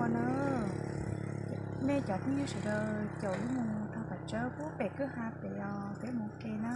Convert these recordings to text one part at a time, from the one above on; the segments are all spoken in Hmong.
Na, nej cov phooj ywg sawv daws caum wb mus thau kav tsawb pub pem kwj ha pem os, peb mus ua ke na.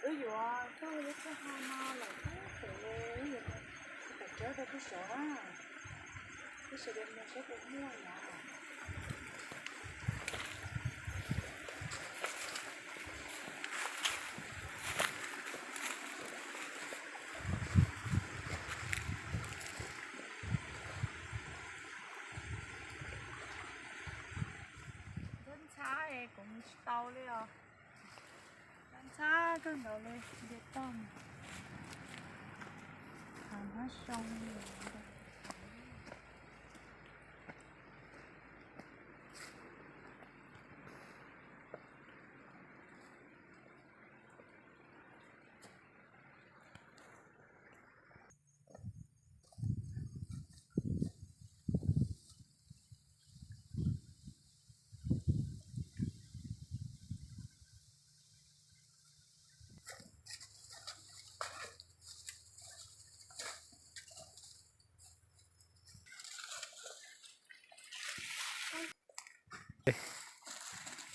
Wb yuav coj lub kwj ha no los txog pem, wb yuav mus thau kav tsawb rau pem saud na. Peb sawv daws mus saib puas muaj na. Ntxhab ntxhab es kuv mus tsis tau li os. Ntxhab kawg nkaus li, nce toj mus. Hav hmab zoo li.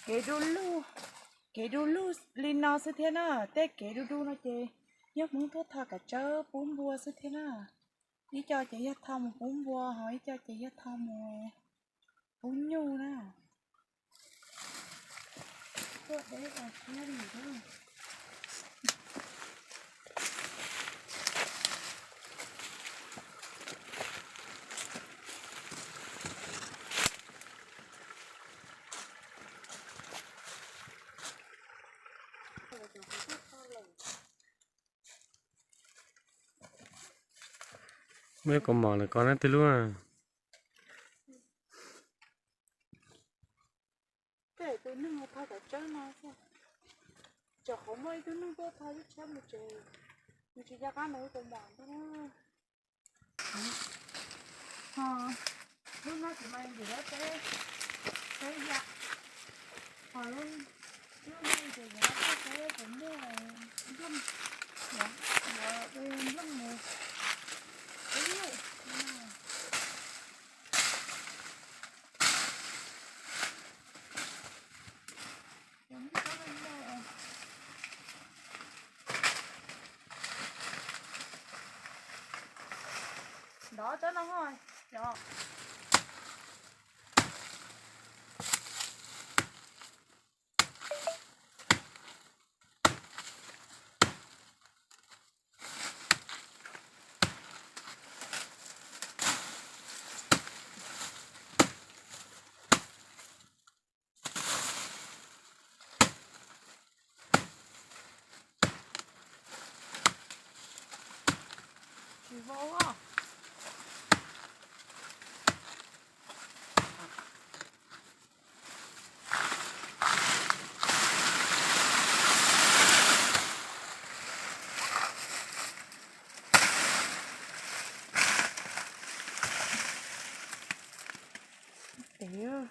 Kev du lug, kev du lug li no xwb thiab na. Tej kev du du no ces yog Hmoob tuaj thau kav tsawb pub npua xwb thiab na. Ib co ces yog thau mus pub npua, ho ib co ces yog thau mus pub nyuj na. Tuaj deb ua siab li na. Muaj ib kaus mom lawm, koj nab twg lub? Tej tus neeg thau kav tsawb no xwb. Tsam qhov muaj ib tug neeg tuaj thau lub tshab mus tsev, nws tsis nco qab ntawm lub kaus mom ntag. Ho lub no tsis mas ntim lawv peb, peb yam. Ho lub, lub no ces yuav peb peb puas muaj nplooj, yuav, yuav nplooj mus peb yam. Ntov tsob no ho, yog. Tsis vau os. Tiag.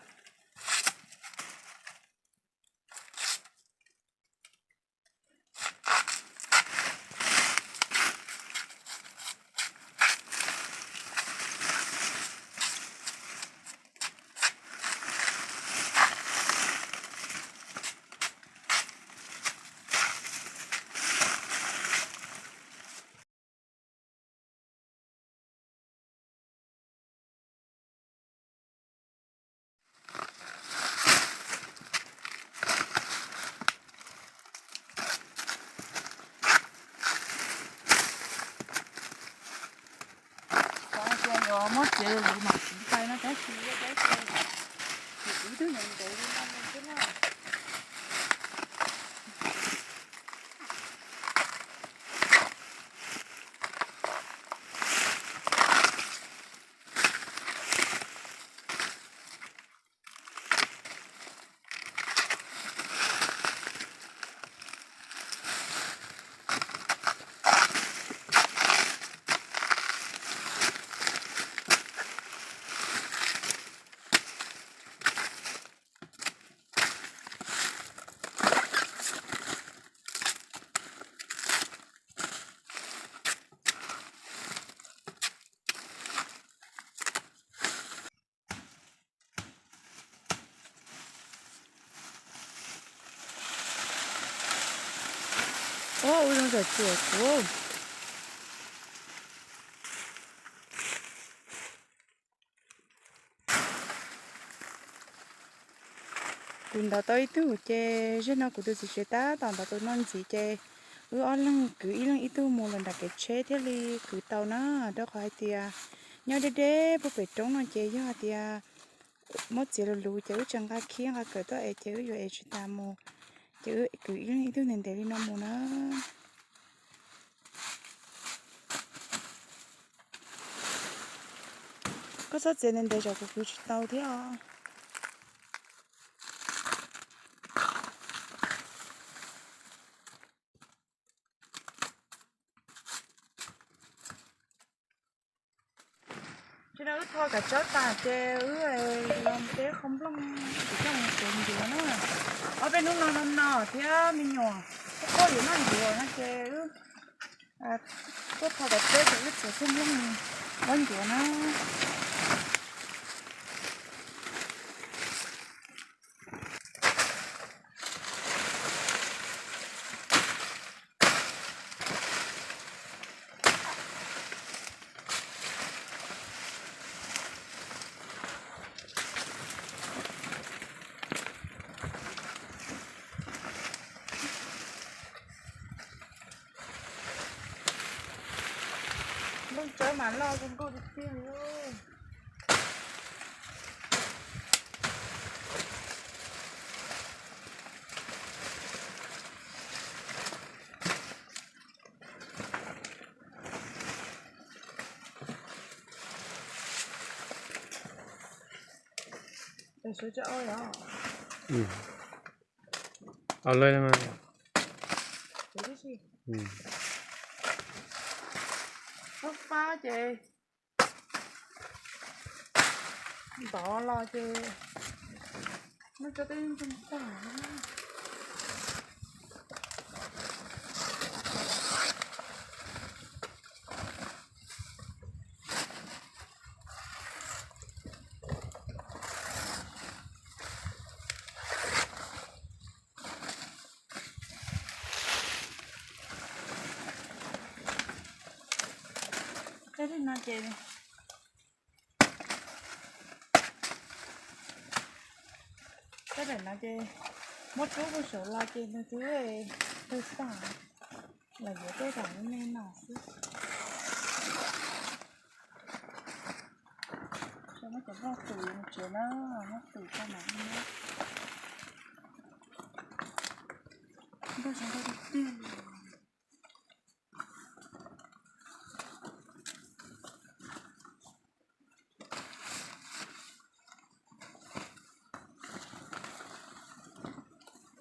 Cia yuav muab txiav lus mas tsis tau no tab sis tab sis kuv twb ntev ntev li no xwb na. Ua zoo zam tsuam kuv. Kuv ntov tau ib tug ces zej no kuv tus txiv tsev tab tom ntov tus no ntxiv ces wb ob leeg kwv ib leeg ib tug mus los nram kev tsheb thiaj li kwv tau na, rau qhov hais tias nyob deb deb puag pem roob no ces yog hais tias muab txiav lus lus ces wb tseem nqa khib nqa kawm tuaj es ces wb yuav ev tsis tas mus, ces wb kwv ib leeg ib tug ntev ntev li no mus na. Koj txhob txiav ntev ntev tsam kuv kwv tsis tau thiab os. Tsis no wb tho kav tsawb tas ces wb los teb qhov nplooj, kuv coj mus tsev ncuav na. Ob peb hnub no no no thiab me nyuam, kuj quaj yuav noj ncuav no ces wb tuaj tho kav tsawb ces wb txiav xub nplooj muab ncuav na. Nplooj tsawb mas loj zoo nkauj tiag tiag li. Au lawm. Fab fab ces ntov los ces muab tso tej ntoo tag. Tej no ces, tej daim no ces muab rub puag saum los ces nws twb twb tag, los yuav tej daim me no xwb. Muab cov nplooj tus mus tsev na, muab tus tso mam li. Nplooj zoo nkauj tiag tiag li.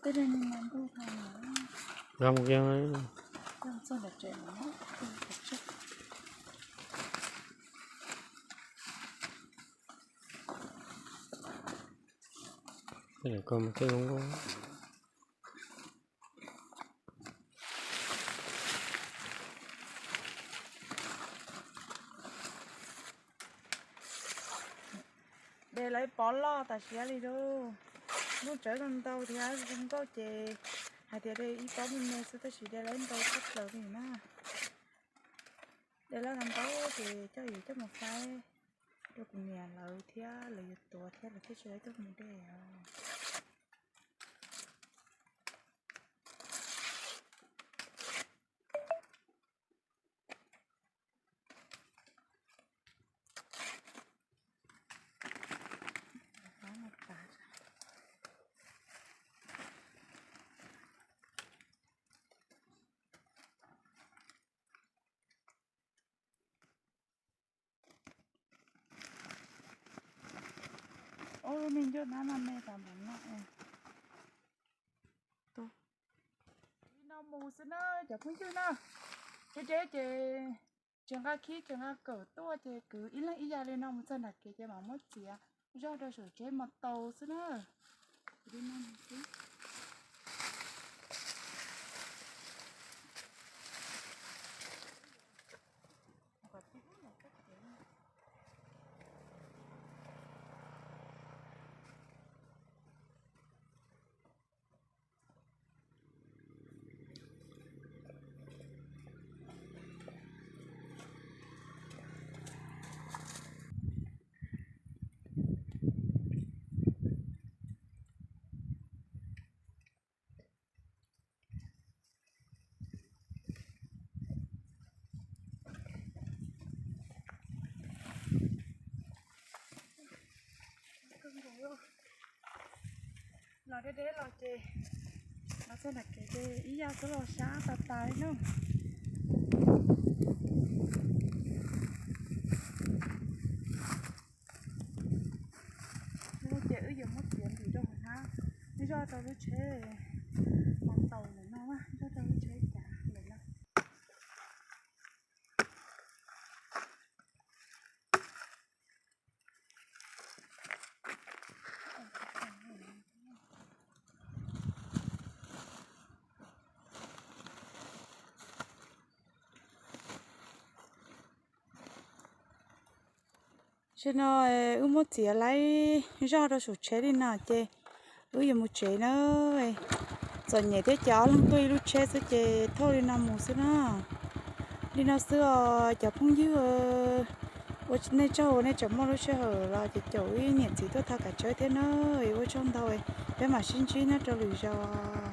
Tej daim no mas ntuj tag, zoo txog nram tsev no. Tej daim ko mas thiaj zoo nkauj. De lawv pov loj tas siab li lauj. Nplooj tsawb zoo ntau thiab zoo nkauj ces hais tias de ib pob me me xwb tab sis de lawv ntau tshaj plaws li na. De lawv ntau ces coj yuav coj mus faib rau kuv niam lawv thiab lawv yuav tuav thiab lawv thiaj tsis lawv coj mus de os. Ub, me ncuj nab no me tas npaum no. Li no mus xwb na cov phooj ywg na. Deb deb ces tsis nqa khib tsis nqa kawm tuaj ces kwv ib leeg ib yam li no mus txog nram kev ces mam muab txiav zog rau saum tsheb mas tau xwb na. Li no mus xwb. Deb deb los ces los txog nram kev ces ib yam xwb los sab tas tas li na. Ces wb yuav muab txiav ntim rau hauv hnab, zoj rau lub tsheb, hos taus lawm no, zoj rau lub tsheb cav lawm no. Tam sim no wb muab txiav laib zog rau saum tsheb li no ces wb yuav mus tsev na. Txom nyem thiab ces ob leeg tuaj ib lub tsheb xwb ces thauj li no mus xwb na. Li no xwb os cov phooj ywg, ua nej tsaug uas nej tseem muaj lub sij hawm los ces caum wb niam txiv tuaj thov kav tsawb thiab na. Ua tsaug ntau, peb mam sib ntsib nyob rau lwm zaus.